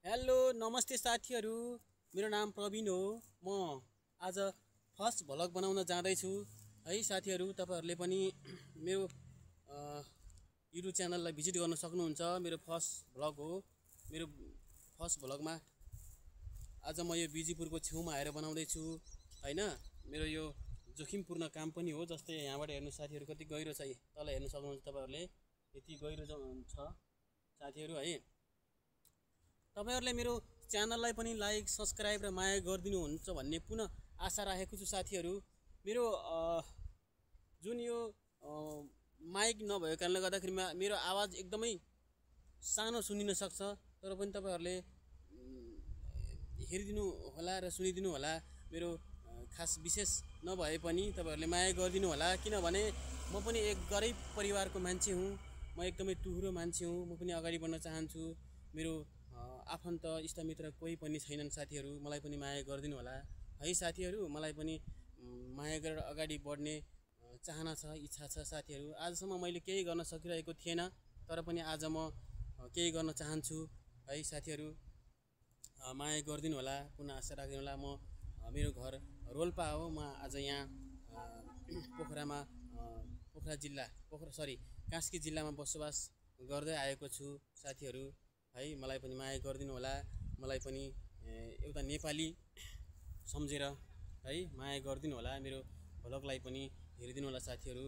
Hello नमस्ते साथीहरू, मेरो नाम प्रवीण हो। म आज फर्स्ट भ्लग बनाउन जाँदैछु है साथीहरू। तपाईहरुले पनि मेरो युट्युब च्यानललाई भिजिट गर्न सक्नुहुन्छ। मेरो फर्स्ट भ्लग हो। मेरो फर्स्ट भ्लगमा आज म यो बिजीपुरको छेउमा आएर बनाउँदैछु हैन। मेरो यो जोखिमपूर्ण काम पनि हो। जस्तै यहाँबाट हेर्नु साथीहरू कति गहिरो छ, तल हेर्न सक्नुहुन्छ तपाईहरुले, यति गहिरो छ साथीहरू है। तपाईहरुले मेरो च्यानललाई पनि लाइक सब्स्क्राइब र माया गरिदिनुहुन्छ भन्ने पुनः आशा राखेको छु साथीहरू। मेरो जुन यो माइक नभएको कारणले गर्दाखेरि मेरो आवाज एकदमै सानो सुनिन सक्छ, तर पनि तपाईहरुले हेरिदिनु होला र सुनिदिनु होला। मेरो खास विशेष नभए पनि तपाईहरुले माया गरिदिनु होला, किनभने म पनि एक गरिब परिवारको मान्छे हुँ। म एकदमै टुहुरो मान्छे हुँ। म पनि अगाडि बढ्न चाहन्छु। मेरो आफन्त इष्टमित्र कोही पनि छैनन् साथीहरू। मलाई पनि माया गरिदिनु होला है साथीहरू। मलाई पनि माया गरेर अगाडि बढ्ने चाहना छ, इच्छा छ साथीहरू। आजसम्म मैले केही गर्न सकिरहेको थिएन, तर पनि आज म केही गर्न चाहन्छु है साथीहरू। माया गरिदिनु होला, पुनः आशा राखिदिनु होला। मेरो घर रोल्पा हो। म आज यहाँ कास्की जिल्लामा बसोबास गर्दै आएको छु साथीहरू है। मलाई पनि माया गरिदिनु होला। मलाई पनि एउटा नेपाली सम्झेर है माया गरिदिनु होला। मेरो भ्लगलाई पनि हेरिदिनु होला साथीहरू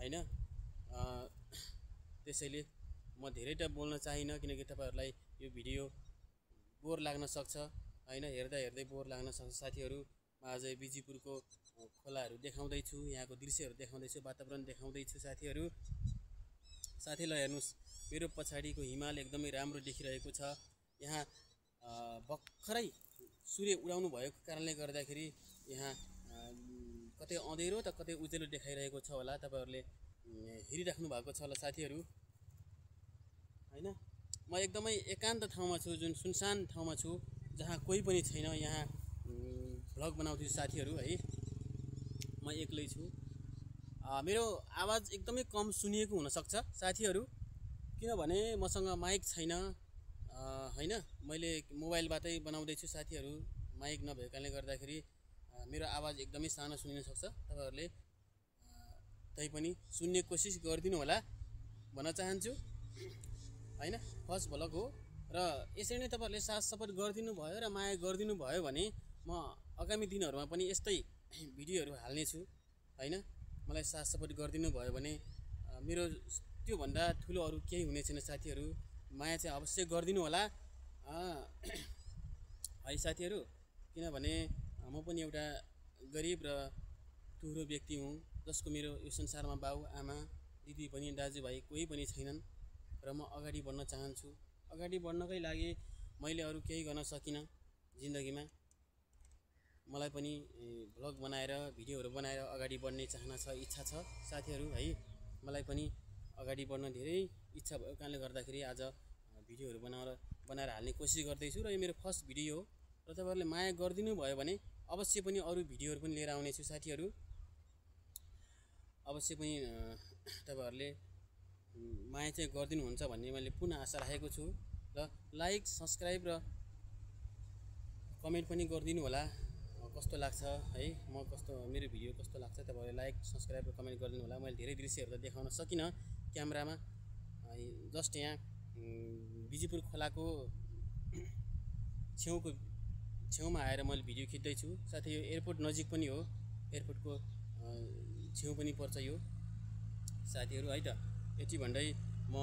हैन। त्यसैले म धेरै त बोल्न चाहिन, किनकि तपाईहरुलाई यो भिडियो बोर लाग्न सक्छ हैन। हेर्दै बोर लाग्न सक्छ साथीहरू। म आज बिजीपुरको खोलाहरू देखाउँदैछु, यहाँको दृश्यहरू देखाउँदैछु, वातावरण देखाउँदैछु साथीहरू। साथीलाई हेर्नुस्, मेरो पछाडिको हिमाल एकदमै राम्रो देखिरहेको छ। यहाँ भर्खरै सूर्य उडाउनु भएको कारणले गर्दाखेरि यहाँ कतै अँधेरो त कतै उज्यालो देखाइरहेको छ होला। तपाईहरुले हेरिराख्नु भएको छ होला साथीहरू हैन। म एकदमै एकान्त ठाउँमा छु, जुन सुनसान ठाउँमा छु, जहाँ कोही पनि छैन। यहाँ भ्लग बनाउँदैछु साथीहरू है। म एक्लै छु। मेरो आवाज एकदमै कम सुनिएको हुनसक्छ साथीहरू, किनभने मसँग माइक छैन हैन। मैले मोबाइलबाटै बनाउँदैछु साथीहरू। माइक नभएको कारणले गर्दाखेरि मेरो आवाज एकदमै सानो सुनिन सक्छ। तपाईहरुले तैपनि सुन्ने कोसिस गरिदिनु होला भन्न चाहन्छु हैन। फर्स्ट भ्लग हो र यसरी नै तपाईहरुले साथ सपोर्ट गरिदिनु भयो र माया गरिदिनु भयो भने म आगामी दिनहरुमा पनि यस्तै भिडियोहरू हाल्नेछु हैन। मलाई साथ सपोर्ट गरिदिनु भयो भने मेरो त्यो भन्दा ठुलो अरु केही हुने छैन साथीहरू। माया चाहिँ अवश्य गरिदिनु होला है साथीहरू। किनभने म पनि एउटा गरिब र टुहुरो व्यक्ति हुँ, जसको मेरो यो संसारमा बाउ आमा दिदी पनि दाजुभाइ कोही पनि छैनन् र म अगाडि बढ्न चाहन्छु। अगाडि बढ्नकै लागि मैले अरु केही गर्न सकिनँ जिन्दगीमा। मलाई पनि भ्लग बनाएर भिडियोहरू बनाएर अगाडि बढ्ने चाहना छ, इच्छा छ साथीहरू है। मलाई पनि अगाडि बढ्न धेरै इच्छा भएको कारणले गर्दाखेरि आज भिडियोहरू बनाएर हाल्ने कोसिस गर्दैछु र यो मेरो फर्स्ट भिडियो हो। र तपाईहरुले माया गरिदिनु भयो भने अवश्य पनि अरु भिडियोहरू पनि लिएर आउने छु साथीहरू। अवश्य पनि तपाईहरुले माया चाहिँ गरिदिनुहुन्छ भन्ने मैले पुनः आशा राखेको छु। र लाइक सब्स्क्राइब र कमेन्ट पनि गरिदिनु होला कस्तो लाग्छ है। मेरो भिडियो कस्तो लाग्छ तपाईहरुले लाइक सब्स्क्राइब र कमेन्ट गरिदिनु होला। मैले धेरै दृश्यहरू त देखाउन सकिनँ क्यामेरामा। जस्ट यहाँ बिजीपुर खोलाको छेउमा आएर मैले भिडियो खिच्दैछु। साथै यो एयरपोर्ट नजिक पनि हो, एयरपोर्टको छेउ पनि पर्छ यो साथीहरू है त। यति भन्दै म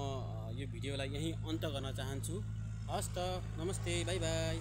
यो भिडियोलाई यहीँ अन्त गर्न चाहन्छु। हस् त, नमस्ते, बाई बाई।